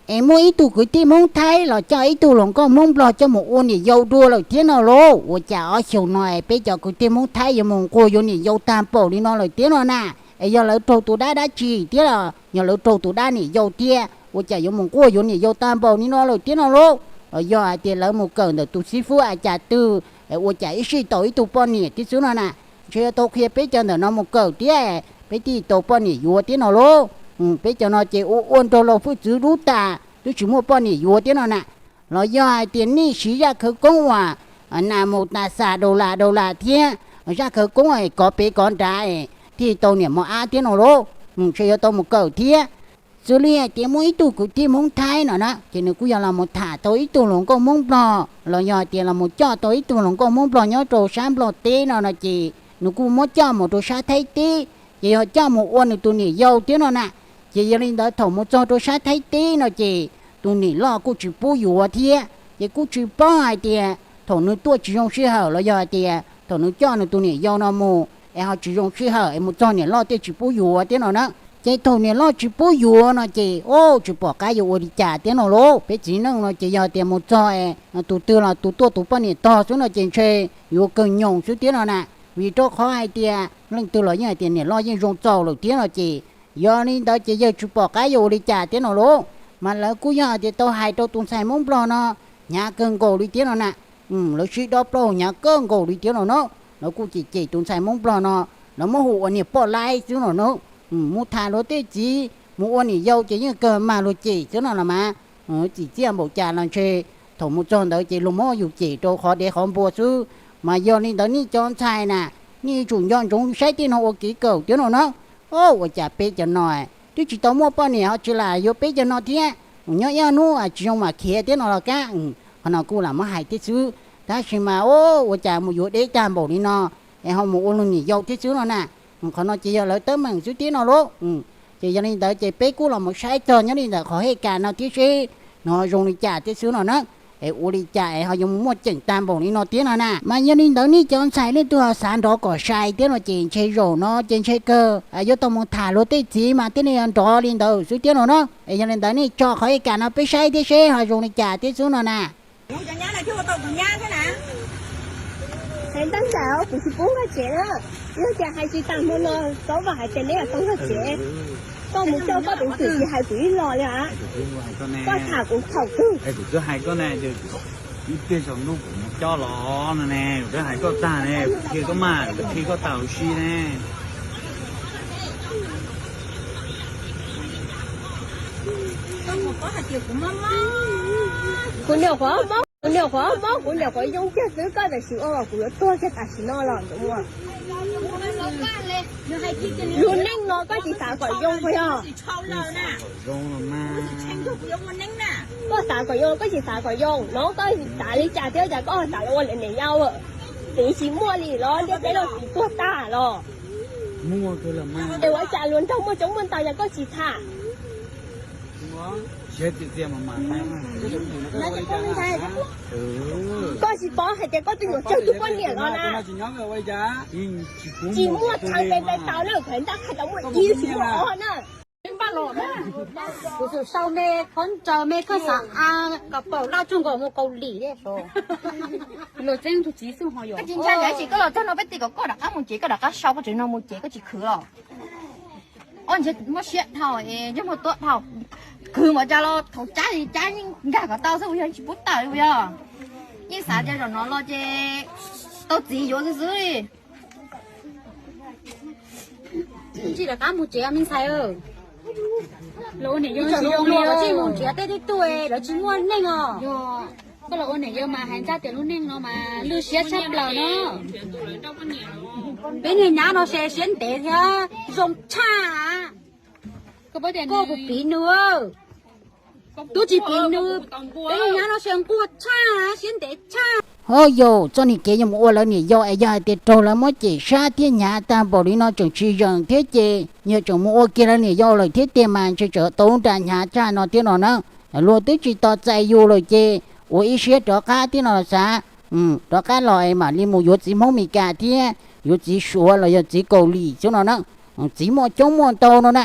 Es muaj ib tug kwv tij Hmoob Thaib los coj ib tug hluas nkauj Hmoob Nplog coj mus ua niam yau dua lawm thiab no lauj. Ua cas ob xyoos no es peb cov kwv tij Hmoob Thaib yuav mus nquag yuav niam yau tag npaum li no lawm thiab no na? Es yog lawv raug tus dab dab tsi thiab los yog lawv raug tus dab niam yau thiab ua cas yuav mus nquag yuav niam yau tag npaum li no lawm thiab no lauj? Los yog hais tias lawv mus kawm ntawm tus xib fwb a cas twg es ua cas ib sij tau ib tug poj niam thiab xwb no na? Ntshe yuav tau qhia peb cov ntawm no mus kawm thiab peb thiaj tau poj niam yuav thiab no lauj. Peb cov no ces ua ua nraug laus hwj txwv dub tas twb tsis muaj poj niam yuav thiab no na. Los yog hais tias nej siv zaj khawv koob uas nas mus tas xas daus las daus las thiab zaj khawv koob kov pem kov nrad thiaj tau niam mos ab thiab no lauj. Ntshe yuav tau mus kawm thiab. Xws li hais tias muaj ib tug kwv tij Hmoob Thaib no na ces nws kuj yog los mus tham tau ib tug hluas nkauj Hmoob Nplog los yog hais tias los mus coj tau ib tug hluas nkauj Hmoob Nplog nyob rau sab Nplog teb no no ces nws kuj muab coj mus rau sab Thaib teb, ces yog coj mus ua nws tus niam yau thiab no na. Ces yog li ntawd thaum mus txog rau sab Thaib teb no ces tus niam loj kuj tsis pub yuav thiab, ces kuj tsis paub hais tias thaum nws tuaj tsis zoo sij hawm los yog hais tias thaum nws coj nws tus niam yau no mus es ho tsis zoo sij hawm es mus txog niam loj thiaj tsis pub yuav thiab no na. Ces thaum niam loj tsis pub yuav no ces o tsis pom qab yuav ua li cas thiab no lauj. Peb txiv neej no ces yog tias mus txog es tus twg los tus tuaj tus poj niam tog xwb no ces ntshe yuav kawg nyoos xwb thiab no na. Vim rau qhov hais tias leej twg los yeej hais tias niam loj yeej zoo txaus lawm thiab no ces yog li ntawd ces yawg tsis pom qab yuav ua li cas thiab no lauj. Mas lawv kuj yog hais tias tau hais rau tus ntxhais Hmoob Nplog no hnyav kawg nkaus li thiab no na. Lawv sib dob plaub hnyav kawg nkaus li thiab no na. Lawv kuj cem cem tus ntxhais Hmoob Nplog no, lawv muab hu ua niam poj laib xwb no na. Mus tham luag tej txiv mus ua niam yau ces yeej kawg mag luag cem xwb no los mas. Txim txiaj npaum cas los ntshe thaum mus txog ntawd ces luag muab yus cem rau qhov dev qhov npua xwb. Mas yog li ntawd nej cov ntxhais na, nej yuav tsum nco ntsoov saib tej no ua kev kawm thiab no na. O ua cas peb cov no twb tsis tau muaj poj niam ho tsis lam yuav peb cov no thiab. Nyob ib hnub tsis zoo mam khiav thiab no los kab. Qhov no kuj lam muab hais thiab xwb, tab sis mas o ua cas mus yuav deb tag npaum li no es ho mus ua luag niam yau thiab xwb no na. Qhov no ces yog lawv teeb meem xwb thiab no lauj. Ces yog li ntawd ces peb kuj los mus saib txog nyob li ntawm qhov hej kas no thiab seb nws ho zoo li cas thiab xwb no na. Es ua li cas es ho yuav mus muaj ceem tag npaum li no thiab no na. Mas yog li ntawd nej cov ntxhais leej twg ho xav nrov kom sai thiab no ces ntshe zaum no ces ntshe kawg yuav tau mus tham luag tej txiv mas thiaj li yuav nrov li ntawd xwb thiab no na. Es yog li ntawd nej tso qhov hej kas no peb saib thiab seb ho zoo li cas thiab xwb no na. Kuv cov nyab no thiaj ua tau kuv nyab thiab na. Hais ntau ntau kuv tsis pub nkag tsev na. Yog tias hais tsis tas hmo no txhob vam hais tias neb yuav tau nkag tsev. Koj mus coj koj tus twm tsis hais kuv ib los li a. Koj tham kuv thaum twg? Kuv twb hais koj ne, ib pliag tsaus ntuj kuv mus coj los no ne, kuv twb hais koj tag ne, kuv qhia koj mas, kuv qhia koj tas huv si ne. Kuv nyuam qhuav mob, kuv nyuam qhuav mob, kuv nyuam qhuav yoo kiag xwb, koj tam sim ua kuv yuav tuag kiag tam sim no los ntawd. Lub neej no koj tsis xav kom yoo puas yog? Koj xav kom yoo koj tsis xav kom yoo no, koj xav li cas thiab cas koj xav los ua niam yau? Txiv tsis muaj li los ntiaj teb no txiv tuag tag los? Es ua cas luag nraug muaj coob muaj ntau cas koj tsis tham? Koj tsis paub hais tias koj twb yuav tsawg tus poj niam los na. Tsis muaj txheeb peb peb tau na, koj ntaj qhia tau muaj ib tsis muaj ob na. Kuv tus sau me khaub ncaws me koj xav a kom paum laj tsuj nkaus mus Kaus Lim thiab. Luag tseeb tus txiv xwb ho yuav. Tsis ntshai ntawd tsis koj los txog no peb tim kom koj rov qab mus ces koj rov qab sau koj tsev no mus ces koj tsis khwv los. Ob ntshe muaj siab dhau es ntshe muaj tuab dhau. Khwv npaum cas los thaum cab li cab yeej nkag kom tau xwb puas yog, tsis pub tawm li puas yog? Yeej xav tias zaum no los ces tau txiv yuav xwb xwb li. Tsis rov qab mus tsev me ntxhais. Los ua niam yau tsis zoo li, tsis mus nrhiav tej twj tug lawv tsis muaj neej os. Koj los ua niam yau mas hais ncaj tias lub neej no mas lwj siab tshaj plaws no. Peb niag nyab no se siab ntev thiab zoo tshaj. Koj puas piv nws? Twb tsis piv nws, peb niag nyab no se nquag tshaj, siab ntev tshaj. Ho yus txoj niag kev yuav mus ua lawv niam yau es yog hais tias raug lawv muab cem sab thiab hnyav tag npaum li no tseem tsis zeem thiab ces yog tseem mus ua kiag lawv niam yau lawm thiab tiag mas ntshe tseem tau nra hnyav tshaj no thiab no na. Luag twb tsis tos txais yus lawm ces ua ib siab rov qab thiab no xav, rov qab los es mam li mus yuav txiv Hmoob Mes Kas thiab yuav txiv Suav los yog txiv Kaus Lim xwb no na. Txiv muaj coob muaj ntau no na,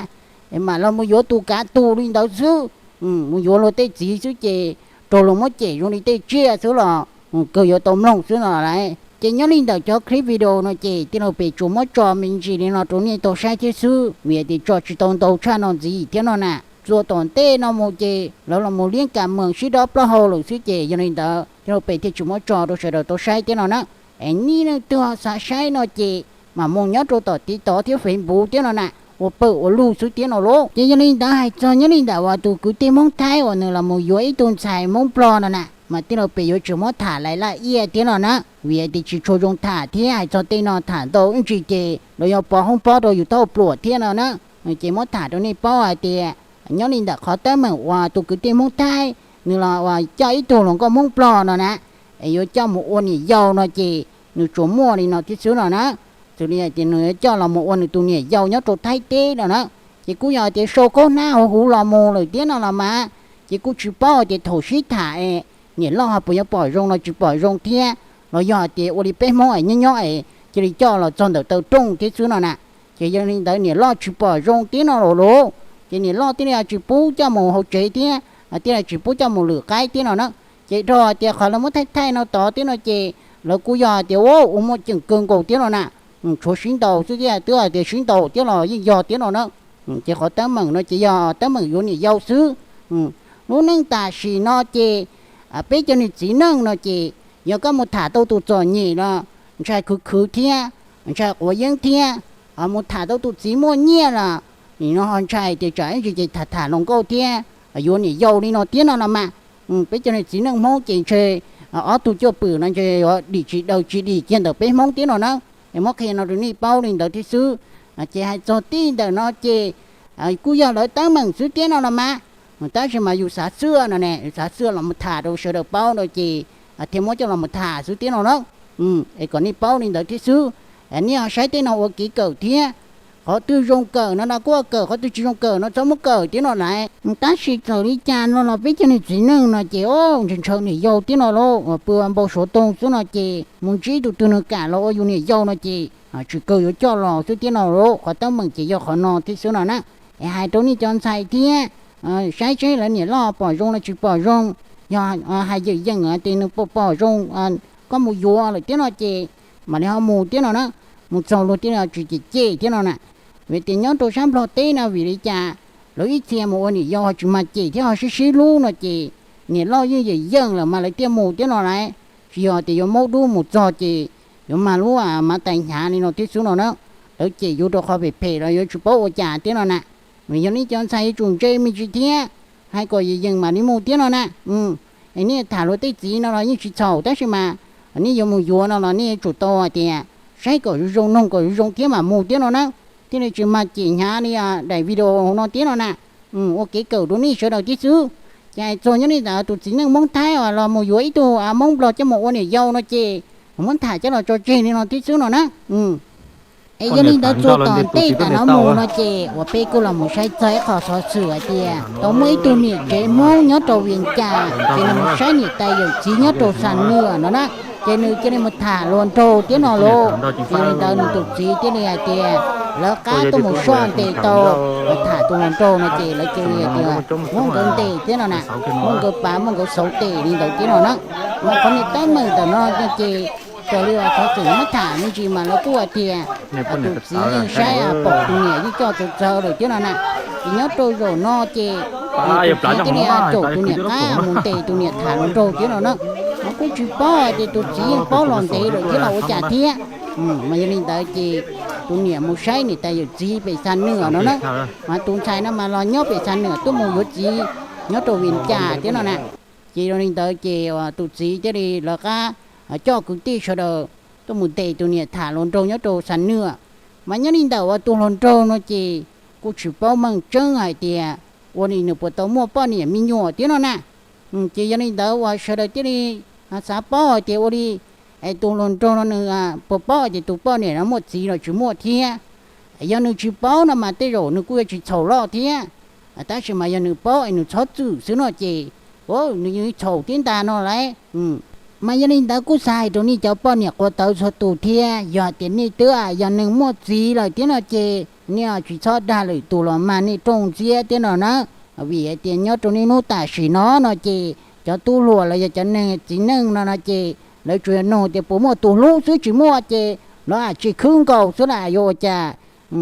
es mam los mus yuav tus kav tus li ntawd xwb. mus yuav luag tej txiv xwb ces raug luag muab cem zoo li tej tsiaj xwb los kawg yuav tau mloog xwb no lawm. Ces nyob li ntawm cov clip video no ces tij laug pem tsuas muab tso me ntsis li no rau nej tau saib thiab xwb, vim tias tso tsis tau ntau tshaj no ntxiv thiab no na. Txuas tom ntej no mus ces lawv los mus liab kas mees sib dob plaub hau lawm xwb ces yog li ntawd tij laug pem thiaj tsis muab tso rau sawv daws tau saib thiab no na. Es nej leej twg xav saib no ces mam mus nyob rau tom TikTok thiab Facebook thiab no na, ua pawg ua lug xwb thiab no lauj. Ces yog li ntawd hais txog nyob li ntawm uas tus kwv tij Hmoob Thaib uas nws los mus yuav ib tug ntxhais Hmoob Nplog no na, mas tij laug pem yuav tsis muab tham lais laj iaj thiab no na, vim tias tsis tshua zoo tham thiab hais txog tej no tham ntau ib ntsis ces lawv yuav pov hoob pob rau yus thauj pluam thiab no na. Ces muab tham rau nej paub hais tias nyob li ntawm qhov teeb meem uas tus kwv tij Hmoob Thaib nws los uas coj ib tug hluas nkauj Hmoob Nplog no na, es yuav coj mus ua niam yau no ces nws tsuas muaj li no thiab xwb no na. Xws li hais tias nws yuav coj los mus ua nws tus niam yau nyob rau Thaib teb no na, ces kuj yog tias sau khaub hnab hauv huv los mus lawm thiab no los mas, ces kuj tsis paub hais tias thaum sib tham es niam loj ho puas yuav pom zoo los tsis pom zoo thiab, los yog hais tias ua li peb Hmoob es nyob nyob es cia li coj los txog ntawm taw rooj thiab xwb no na. Ces yog li ntawd niam loj tsis pom zoo thiab no los lauj, ces niam loj thiaj li tsis pub coj mus hauv tsev thiab, thiaj li tsis pub coj mus lwm qaib thiab no na. Ces dhau hais tias qhov lawv muab thaij thaij no tod thiab no ces lawv kuj yog hais tias ua muaj ceem kawg nkaus thiab no na. Tshuav sib ntaus xwb thiab twb hais tias sib ntaus thiab los yeej yog thiab no na. Ces qhov teeb meem no ces yog teeb meem yuav niam yau xwb. Lub neej tam sim no ces peb cov niag txiv neej no ces yog koj mus tham tau tus txom nyem los ntshai khwv khwv thiab, ntshai quav yeeb thiab, ho mus tham tau tus txiv muaj nyiaj los nim no ho ntshai tias tsam ib ntsis ces tham tham hluas nkauj thiab yuav niam yau li no thiab no los mas. Peb cov niag txiv neej Hmoob ces ntshe ob tug cuaj pwm no ntshe yuav dim tsis daws tsis dim kiag ntawm peb Hmoob thiab no na. Es muab qhia no rau nej paub li ntawd thiab xwb. Ces hais txog tij ntawm no ces kuj yog lawv teeb meem xwb thiab no los mas, tab sis mas yus xav xwb no ne, yus xav xwb los mus tham rau sawv daws paub no ces thiaj muab coj los mus tham xwb thiab no na. Es kom nej paub li ntawd thiab xwb. Nej ho saib tej no ua kev kawm thiab. Qhov twg zoo kawm no no kuj kawm, qhov twg tsis zoo kawm no txhob muab kawm thiab no lawm. Tab sis txawm li cas no los peb cov niag txiv neej no ces o ntshaw ntshaw niam yau thiab no lauj, pw ua npau suav toog xwb no ces mus ntsib tus twg nws kam los ua yus niam yau no ces tsis kawg yuav coj los xwb thiab no lauj. Qhov teeb meem ces yog qhov no thiab xwb no na. Es hais rau nej cov ntxhais thiab, saib seb lawv niam loj pom zoo los tsis pom zoo. Yog hais yeem yeem tias nws pom pom zoo, koj mus yuav lawm thiab no ces mam li ho mus thiab no na. Mus txog luag thiaj li tsis cem cem thiab no na. Vim tias nyob rau sab Nplog teb no vim li cas lawv ib txhia mus ua niam yau ho tsis mag cem thiab ho sib sib hlub no ces niam loj yeej yeem yeej lawm mas lawv thiaj mus thiab no lauj. Tsis yog tias yuav maub dub mus txog ces yuav mag lub mav tais hnyav li no thiab xwb no na. Lawv cem yus rau qhov phem phem los yuav tsis paub ua cas thiab no na. Yog nej cov ntxhais yuav tsum ntse me ntsis thiab, hais kom yeem yeem mam li mus thiab no na. Es nej tham luag tej txiv no los yeej tsis txhaum tab sis mas nej yuav mus yuav no los nej yuav tsum tau hais tias saib kom zoo zoo, noog kom zoo zoo thiab mam mus thiab no na. Thiaj li tsis mag cem hnyav li daim video no thiab no na. Ua kev kawm rau nej sawv daws thiab xwb. Ces hais txog nyob li ntawd tus txiv neej Hmoob Thaib uas los mus yuav ib tug Hmoob Nplog coj mus ua niam yau no ces muab tham coj los tso tseg li no thiab xwb no na. Es yog li ntawd txuas tom ntej tas no mus no ces uas peb kuj los mus saib txog ib qho xov xwm hais tias tau muaj ib tug niam tsev Hmoob nyob rau Vias Cas ces nws mus saib niam tais yawm txiv nyob rau Xam Nwj no na. Ces nws cia li mus tham hluas nraug thiab no lauj. Ces yog li ntawd nws tus txiv thiaj li hais tias lawv qab tuaj mus soj ntes tau, tham tus hluas nraug no ces lawv cia li hais tias muab nkawd ntes thiab no na, muab nkawd pav muab nkawd xauv tes li ntawd thiab no na. Mas qhov niag teeb meem ntawm no ces raws li uas xov xwm muab tham me ntsis mas lawv kuj hais tias tus txiv yeej saib pom tus niam yeej coj txawv txawv lawm thiab no na. Ces nyob rau zaum no ces tus txiv thiaj li caum tus niam qab mus ntes tus niam tham hluas nraug thiab no na. Mas kuj tsis paub hais tias tus txiv yeej paub los ntev lawm thiab los ua cas thiab. Mas yog li ntawd ces tus niam mus saib niam tais yawm txiv pem Xam Nwj no na. Mas tus ntxhais no mas los nyob pem Xam Nwj tuaj mus yuav txiv nyob rau Vias Cas thiab no na. Ces yog li ntawd ces tus txiv thiaj li lawv qab coj kwv tij sawv daws tuaj mus ntes tus niam tham hluas nraug nyob rau Xam Nwj. Mas nyob li ntawm uas tus hluas nraug no ces kuj tsis paub meej tseeb hais tias ua li nws puas tau muaj poj niam me nyuam thiab no na. Ces yog li ntawd uas sawv daws thiaj li xav paub hais tias ua li es tus hluas nraug no nws puas paub hais tias tus poj niam no muaj txiv los tsis muaj thiab. Yog nws tsis paub no mas tej zaum nws kuj yuav tsis txhaum loj thiab. Tab sis mas yog nws paub es nws txhob txwm xwb no ces nws yeej txhaum thiab ntag no lauj. Mas yog li ntawd kuj xav hais rau nej cov poj niam quav tawv txhua tus thiab, yog tias nej twb yog neeg muaj txiv lawm thiab no ces nej tsis txhob dag lwm tus los mag nej rooj ntxiab thiab no na. Vim hais tias nyob rau niaj hnub tam sim no no ces cov tub hluas los yog cov neeg txiv neej no no ces lawv tsuas yog nug tias puas muaj tus hlub xwb, tsis muaj ces lawv hais tsis khwb nkaus xwb lam yuav ua cas.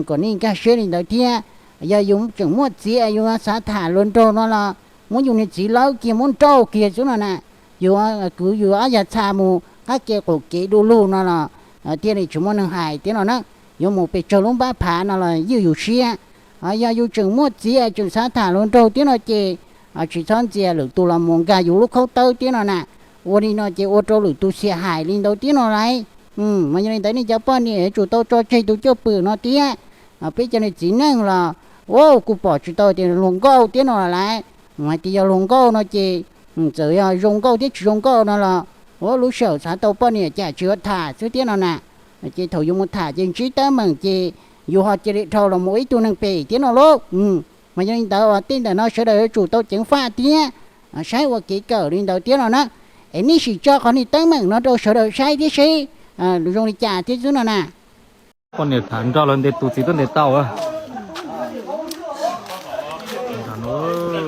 Kom nej nkag siab li ntawd thiab. Yog yus tseem muaj txiv yus xav tham hluas nraug no los muab yus niag txiv lawb kiag muab nrauj kiag xwb no na. Yus kwv yus ob yag txha mus qab ke qaum kev du lug no los thiaj li tsis muaj neeg hais thiab no na. Yuav mus pes tsawg lub npab phav no los ywj yus siab. Yog yus tseem muaj txiv tseem xav tham hluas nraug thiab no ces tsis txhob ntxias lwm tus los mus nkag yus lub khaub tawb thiab no na. Ua li no ces ua rau lwm tus xiam hais li ntawd thiab no lauj. Mas yog li ntawd nej cov poj niam yuav tsum tau tso tseg tus cwj pwm no thiab. Peb cov niag txiv neej los, ua kuj pom tsis tau tias hluas nkauj thiab no los lauj. Hais tias yog hluas nkauj no ces txawm yog zoo nkauj thiab tsis zoo nkauj no los, ua lub sij hawm xav tau poj niam cas tsis ua tham xwb thiab no na. Ces thaum yus mus tham ces ntsib teeb meem ces yus ho cia li dhau los mus ua ib tug neeg phem thiab no lauj. Mas yog li ntawd uas tej ntawm no sawv daws yuav tsum tau ceev faj thiab saib ua kev kawm li ntawd thiab no na. Es nej sim tso qhov niag teeb meem no rau sawv daws saib thiab seb zoo li cas thiab xwb no na. Poj niam tham nrog lawv ntes tus txiv tuaj ntes tau.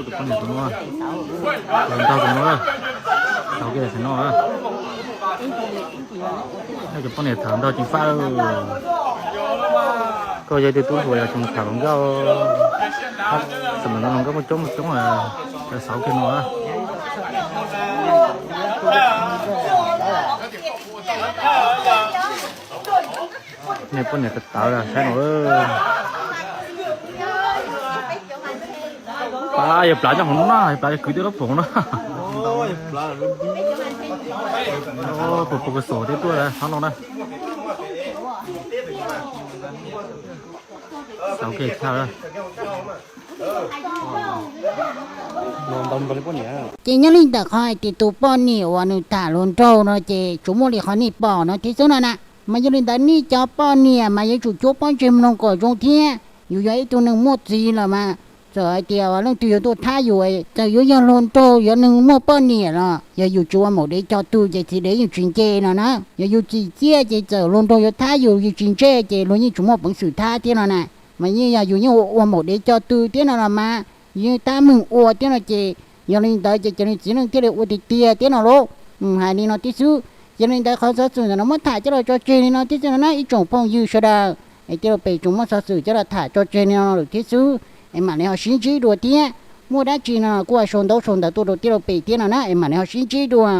Tus poj niam tus no, nrog tus no, tau kiag no. Cov poj niam tham nrog ceev faj. Koj yog tus tub hluas yog tseem tham hluas nkauj, xam ntawm no hluas nkauj muaj coob muaj coob, xauv kiag no. Nej poj niam tawv tawv saib no. Pab yog plav nyob hauv no na, yog plav yog kwv tij lab phoom no. Puas puas kos xom thiab tuaj hov no na. Xauv kiag tshaj. Ces nyob li ntawm qhov hais tias tus poj niam uas nws tham hluas nraug no ces tsuas muaj li qhov nej pom no thiab xwb no na. Mas yog li ntawd nej cov poj niam mas yuav tsum cuab pob ntseg mloog kom zoo thiab. Yus yog ib tug neeg muaj txiv lawm mas txawm hais tias leej twg yuav tuaj thab yus, txawm yuav yog hluas nraug yog neeg muaj poj niam los yog yus tsis ua maum dev cog tw ces txiv dev yeej tsis ntse no na. Yog yus txim txiaj ces txawm hluas nraug yuav thab yus, yus tsis ntse ces luag yeej tsis muaj peev xwm thab thiab no na. Mas yeej yog yus yeej ua maum dev cog tw thiab no los mas yus yeej tab meeg ua thiab no ces yog li ntawd ces cov niag txiv neej thiaj li ua tiag tiag thiab no lauj. Hais li no thiab xwb. Yog li ntawd qhov xov xwm ntawm no muab tham coj los tso tseg li no thiab xwb no na ib tsoom phooj ywg sawv daws. Es tij laug Pem tsuas muab xov xwm coj los tham tso tseg li no lawm thiab xwb. Es mam li ho sib ntsib dua thiab. Muaj dab tsi no kuj sau ntaub sau ntawv tuaj rau tij laug Pem thiab no na es mam li ho sib ntsib dua.